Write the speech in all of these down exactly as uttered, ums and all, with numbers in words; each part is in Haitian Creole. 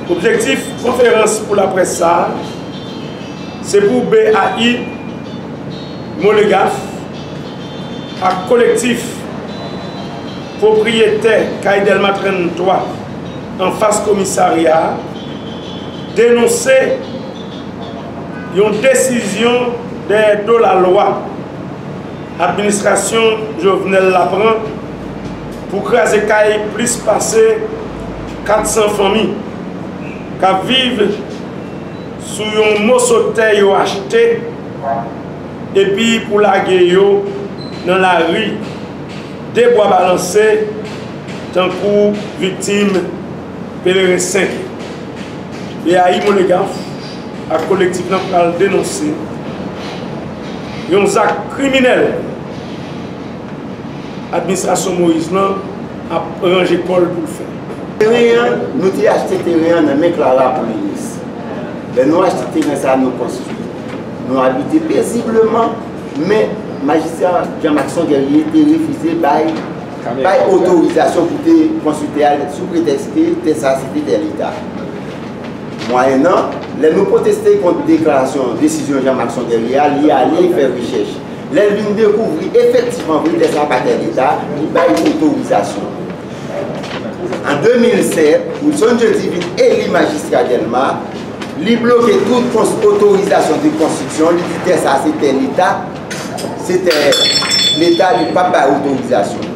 Objektif konferans pou laprès sa a, se pou B A I, Molegaf ak kolektif pwopriyetè kay Dèlma trannntwa anfas komisarya a denonse yon desizyon dèyè do lalwa administrasyon Jovenel la pran pou kraze kay plis pase kat san fanmi k ap viv sou yon moso tè yo achte epi pou lage yo nan lari de bwa balanse tankou viktim Peleren senk. B A I Molegaf ak kolektif lan pral denonse yon zak kriminèl administrasyon Moyiz lan ap ranje kò l pou l fè. Teren an, nou te achte teren an nan men Clara Polynice. Lè nou achte teren sa a, nou konstwi. Nou abite pezibleman, men majistra Jean Maxon Guerrier te refize bay, bay otorizasyon pou te konstwi tè a sou pretèks ke tè sa a se te tè Leta. Mwayennan, lè nou pwoteste kont deklarasyon, desizyon Jean Maxon Guerrier a, li ale fè rechèch. Lè l vin dekouvri efektivman vre tè sa a pa tè Leta, li bay otorizasyon. An de mil sèt, Wilson Jeudi vin eli majistra Dèlma, li bloke tout kons-, otorizasyon de konstriksyon, li di tè sa a se tè Leta, se tè Leta, li p ap bay otorizasyon.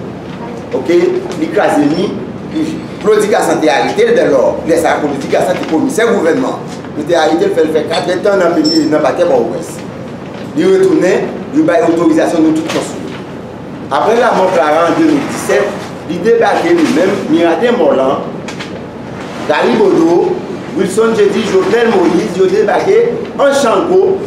Oke, li kraze mi, li, Claudy Gassant te arete l dèlò. Lè sa a, Claudy Gassant te komisè gouvènman. Yo te arete l, fè l fè katrèdtan nan, nan pakè Pòtoprens. Li retounen, yo bay otorizasyon nou tout konstwi. Apre lanmò Clara an de mil disèt, li debake li menm, Miralyn Morland, Gary Bodeau, Wilson Jeudi, Jovenel Moïse, yo debake an chango,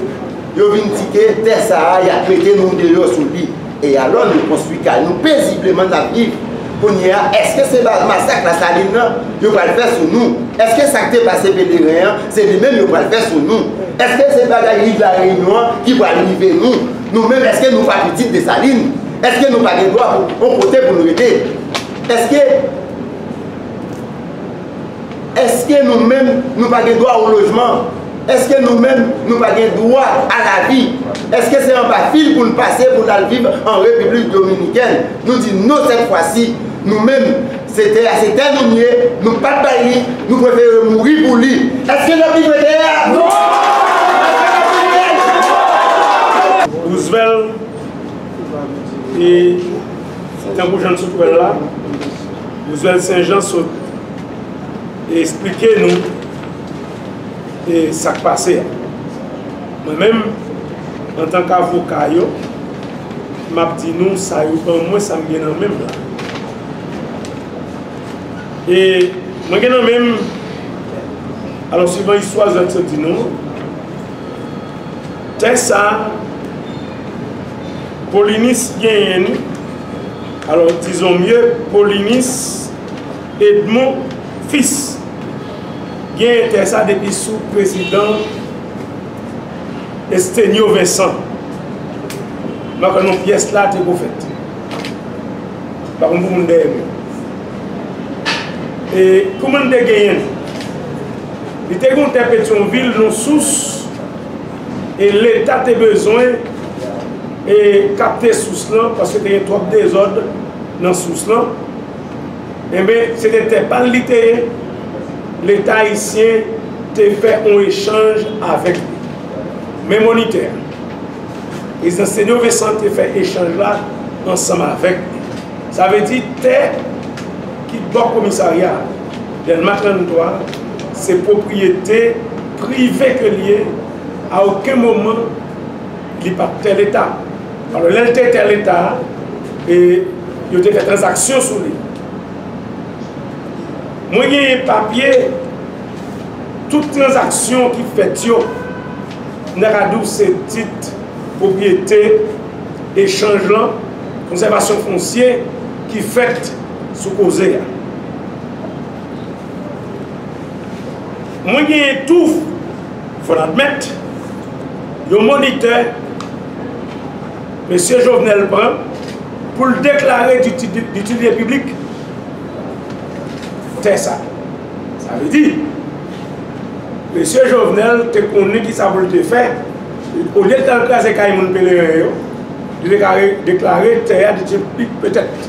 yo vin di ke tè sa a, y ap mete nou deyò sou li. E alò, nou konstwi kay nou pezibleman, n ap viv. Kounye a, èske se ba-, masak Lasalin nan yo pral fè sou nou? Èske sa k te pase Peleren an, se li menm yo pral fè sou nou? Èske se bagay Riv Lareyinyon an ki pral rive nou? Nou menm, èske nou pa pitit Desalin? Èske nou pa gen dwa pou yon kote pou nou rete? Èske, èske nou menm, nou pa gen dwa o lojman? Èske nou menm, nou pa gen dwa a lavi? Èske se anba fil pou n pase pou n al viv an Repiblik Dominikèn? Nou di non sèt fwa si. Nou menm, se tè a, se tè nou ye, nou p ap bay li, nou prefere mouri pou li. Èske n ap livre tè a? Non! Roosevelt, e tankou jan n sot wè l la, Roosevelt Saint Jean sot e eksplike nou e sa k pase a. Mwen menm, antank avoka yo, m ap di nou sa yo ban mwen, sa m gen nan men m la. E mwen gen nan men m, alò, swivan istwa zòt yo di nou, tè sa a, Polynice genyen li, alò, disons mieux, Polynice Edmond Fils genyen tè sa depi sou prezidan Estenio Vincent. M pa kwè non pyès la te ko fèt. M pa konn pou moun dèyè mwen. E kouman n te genyen l? Li te gen yon tè Petyonvil, yon sous, e Leta te bezwen e kapte sous lan, paske te gen twòp dezòd nan sous lan. Enben, se te tè pa l li te ye. Leta ayisyen te fè yon echanj avèk li. Men monitè a, prezidan Senyo Vincent te fè echanj la ansanm avèk li. Sa vle di, tè ki bò komisarya Dèlma trannntwa, se pwopriyete prive ke l ye, a okenn moman li pa t tè Leta. Alò, lè l te tè Leta, e yo te fè tranzaksyon sou li. Mwen genyen papye, tout tranzaksyon ki fèt yo, m ta ka di w se tit pwopriyete, echanj lan, konsèvasyon fonsye ki fèt sou koze a. Mwen genyen tou, fò n admèt, yon monitè mesye Jovenel pran pou l deklare ditilite piblik tè sa. Sa vle di, Mesye Jovenel te konnen ki sa pou l te fè. Olye l t al kraze kay moun Pelerin yo, li deklare, deklare tè a de tye piblik petèt.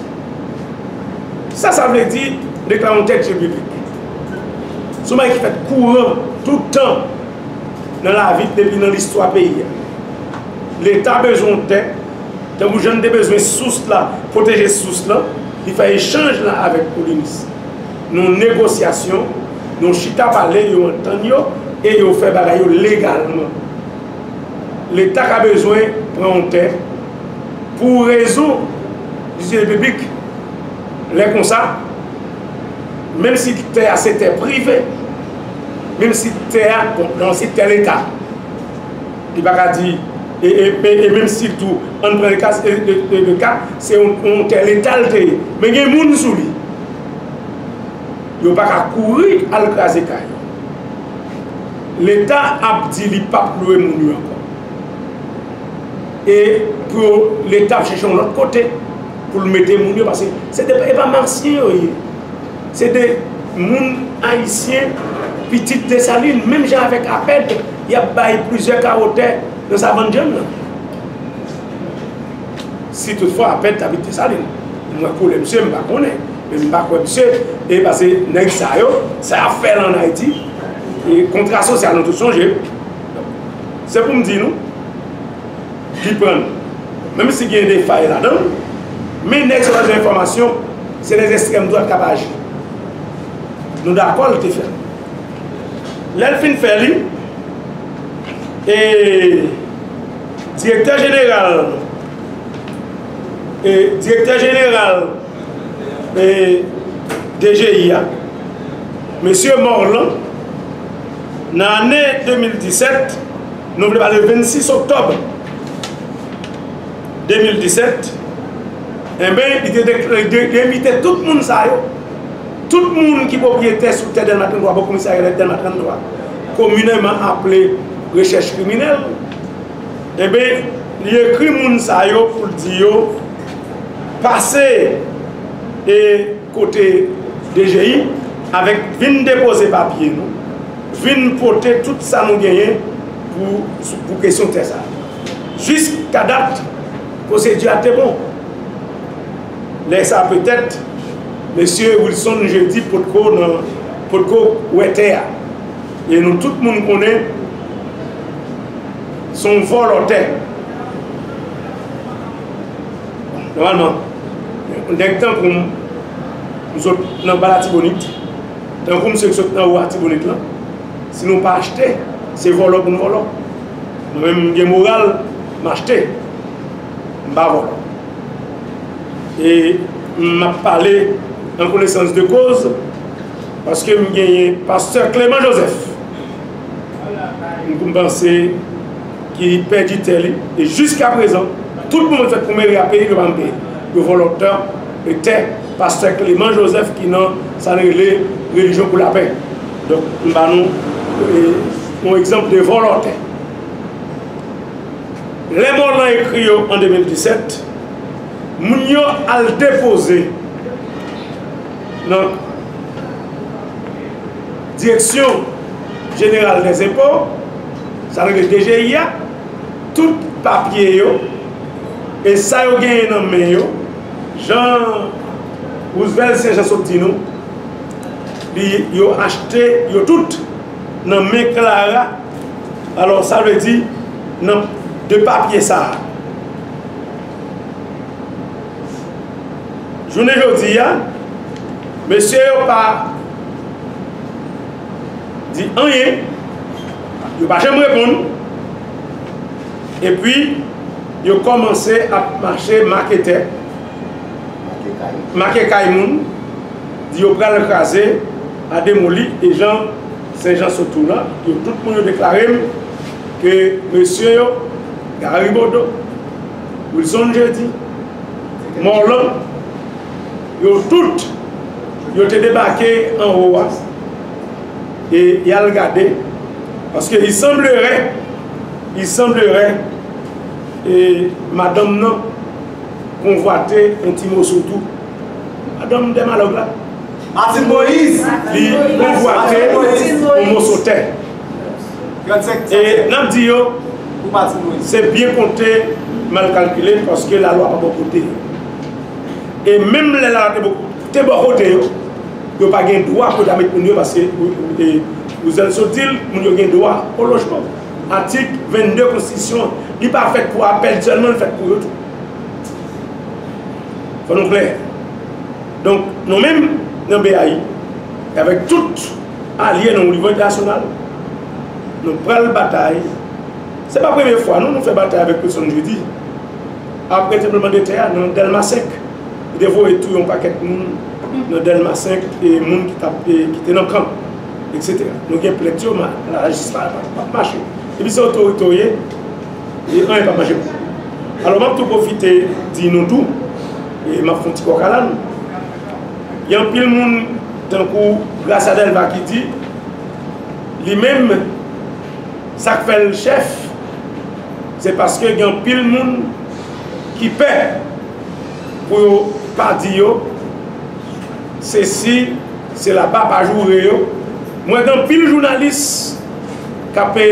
Sa sa vle di, deklare yon tè de tye piblik? Se yon bagay ki fèt kouran tout tan nan lavi depi nan listwa peyi a. Leta bezwen yon tè, tankou jan n te bezwen sous la, pwoteje sous lan, li fè echanj lan avèk Polynesie. Nan yon negosyasyon, nan yon chita pale, yo antann yo e yo fè bagay yo legalman. Leta ka bezwen pran yon tè pou rezon ditilite piblik. Lè konsa, menm si tè a se tè prive, menm si tè a, bon, non, se tè Leta. Li pa ka di, e, e, e, e menm si tou, ann pran le ka, e, e, e, le ka, se yon, yon tè Leta l te ye. Men gen moun sou li. Yo pa ka kouri al kraze kay yo. Leta ap di li p ap lwe moun yo ankò. E pou yo, Leta ap chèche yon lòt kote pou l mete moun yo, paske se de, e pa Masyen yo ye. Se de moun ayisyen, pitit Desalin, menm jan avèk APED, y ap bay plizyè kawo tè nan Savann Djanm nan. Si toutfwa APED t abite Desalin. Mwen koulè misye, m pa konnen. Men m pa kwè misye, e pase nèg sa yo, sa y ap fè la ann Ayiti, e kontra sosyal nou tout sonje. Se pou m di nou, li pran, menm si gen de fay ladan l, men nèg sa yo nan enfòmasyon, se lè ekstrèm dwat k ap aji. Nou dakò l te fè l. Lè l fin fè li, e direktè jeneral, e direktè jeneral, e D G I a, mesye Morlan, nan ane de mil disèt, nou vle pale vennsis oktòb de mil disèt, enben, li te de, de, de, envite tout moun sa yo, tout moun ki pwopriyetè sou tè Dèlma tranntwa, bò komisarya Dèlma tranntwa, kominèman aple rechèch kriminèl, enben, li ekri moun sa yo pou l di yo pase e kote D G I avèk vin depoze papye nou, vin pote tout sa nou genyen pou, pou kesyon tè sa. Jiskadat, pwosedi a te bon. Lè sa petèt, mesye Wilson Jeudi potko nan, potko wè tè a. E nou tout moun konnen se yon vòlò tè. Nòmalman, nèg tankou m, m sot nan ba Latibonit, tankou m se sot nan ou Latibonit lan, si nou pa achte, se vòlò pou n vòlò. Mwen menm, m gen moral, m achte, m pa vòlò. E m ap pale an konesans de koz, paske m genyen pastè Clément Joseph. M, m panse ki pèdi tè li. E jiskaprezan, tout moun fèt pou meri a peye, yo pa janm peye. Yo vòlò tè, e tè pastè Clément Joseph ki nan sa n rele Religion pour la Paix. Donk, m ba nou, e, yon egzanp de vòlò tè. Lè Morlan ekri yo an de mil disèt, moun yo al depoze nan Direksyon Jeneral dèzenpo, sa vle di D G I a, tout papye yo, e sa yo genyen nan men yo, jan Roosevelt Saint Jean sot di nou, li, yo achte yo tout nan men Clara. Alò, sa vle di, nan de papye sa a, jounen jodi a, mesye yo pa di anyen, yo pa janm reponn, epi yo kòmanse ap mache make tè, make kay moun, di yo pral kraze a demoli, e jan Sen Jan sot tou la, yo tout moun yo deklare m ke mesye yo, Gary Bodeau, Wilson Jeudi, Morlan, yo tout, yo te debake anwo a, e y al gade, paske il semblerait, il semblerait, e madanm nan konvwate yon ti moso tou. Madanm dèmalòg la. Martine Moïse. Li konvwate yon moso tè. E n ap di yo, se byen konte, mal kalkile, paske lalwa pa bò kote yo. E menm lè lalwa te bò, te bò kote yo, yo pa gen dwa pou ta met moun yo, paske, e, Rouzel sot di l, moun yo gen dwa o lojman. Atik vennde konstitisyon an, li pa fèt pou apèl sèlman, li fèt pou yo tou. Fò nou klè. Donk, nou menm, nan B A I, e avèk tout alye nou o nivo entènasyonal, nou pral batay. Se pa premye fwa, non, nou fè batay avèk Wilson Jeudi. Apre tranblemanntè a, nan Dèlma senk, li te voye touye yon pakèt moun nan Dèlma senk, e moun ki t ap, e, ki te nan kan, etsetera. Nou gen plent yo, ma-, lajistis pa, pa, pa mache. Epi se otorite w ye, e anyen pa mache pou ou. Alò, m ap tou pwofite di nou tou, e m ap fè yon ti kòkalann. Gen anpil moun, tankou Gracia Delva ki di, li menm, sa k fè l chèf, se paske gen anpil moun ki pè pou yo pa di yo sesi, sela, pa, pa joure yo. Mwen gen anpil jounalis k ap, e,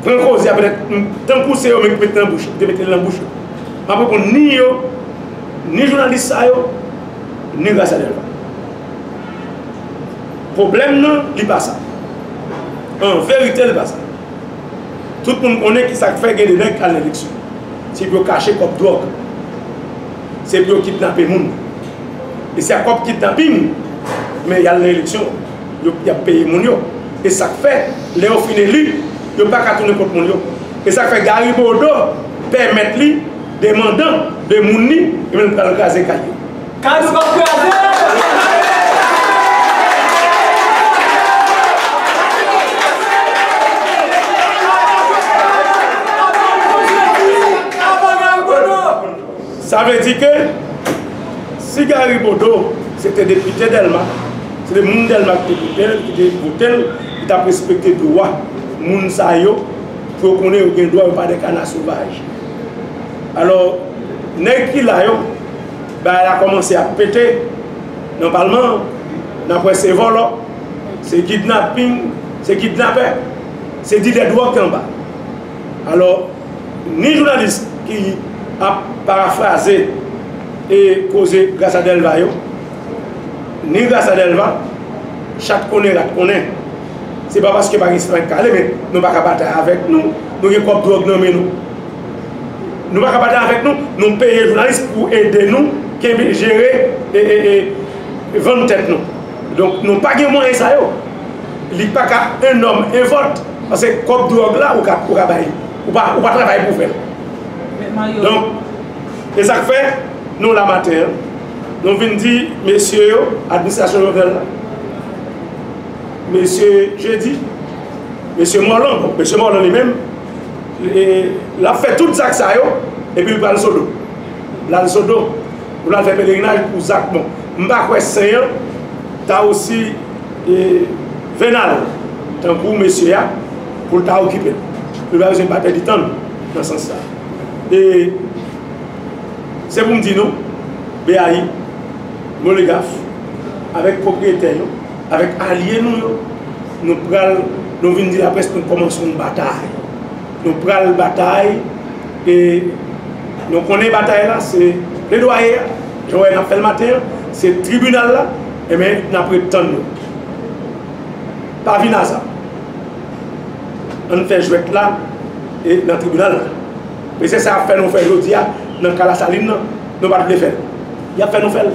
pran koze a, petèt, tankou se yo menm ki mete nan bouch, ki te mete l nan bouch yo. M ap reponn ni yo, ni jounalis sa yo, ni Gracia Delva. Pwoblèm nan, li pa sa. An verite, li pa sa. Tout moun konnen ki sa k fè gen de nèg k al nan eleksyon. Se pou yo kache kòb dwòg. Se pou yo kidnape moun. E se ak kòb kidnaping, men y al nan eleksyon. Yo, y ap peye moun yo. E sa k fè, lè yo fin eli, yo pa ka tounen kont moun yo. E sa k fè Gary Bodeau pèmèt li demandan de moun li, e menm pral kraze kay yo. Kay nou p ap kraze! Sa vle di ke si Gary Bodeau se te depite Dèlma, se te moun Dèlma ki te vote l, ki te vote l, li t ap respekte dwa moun sa yo, pou yo konnen yo gen dwa, yo pa de kana sovaj. Alò, nèg ki la yo, bagay la kòmanse ap pete nan palman an, n ap wè se vòlò, se kidnaping, se kidnapè, se dilè dwòg ki anba. Alò, ni jounalis ki ap parafraze e koze Gracia Delva yo, ni Gracia Delva, chat konnen, rat konnen. Se pa paske pa gen sitwayen k ale, men nou pa ka batay avèk nou. Nou gen kòb dwòg nan men nou. Nou pa ka batay avèk nou. Nou peye jounalis pou ede nou kenbe, jere e, e, e vann tèt nou. Donk, nou pa gen mwayen sa yo. Li pa ka un homme, un vote. Paske kòb dwòg la, ou ka, ou ka bay. Ou pa, ou pa travay pou fè l. Donk, e sa k fè, nou la maten an. Nou vin di mesye yo, administrasyon Jovenel la, mesye Jeudi, mesye Morlan, bon, mesye Morlan li menm, e, l ap fè tout zak sa yo, epi l pral Sodo. L al Sodo, pou l al fè pelerinaj pou zak, bon, m pa kwè sen an ta osi, e, venal, tankou mesye a, pou l ta okipe l. Li pa bezwen pa pèdi tan nan sans sa. E, se pou m di nou, B A I, Molegaf, avèk pwopriyetè yo, avèk alye nou yo, nou pral, nou vin di laprès, nou kòmanse yon batay. Nou pral batay, e nou konnen batay la, se pledwaye a, jan w wè n ap fè l maten an, se tribinal la, enben, n ap ret tann nou. Pa vin aza. Ann fè jwèt la, e nan tribinal la. E se sa y ap fè nou fè jodi a, nan ka Lasalin nan, nou pa t vle fè l. Y ap fè nou fè l.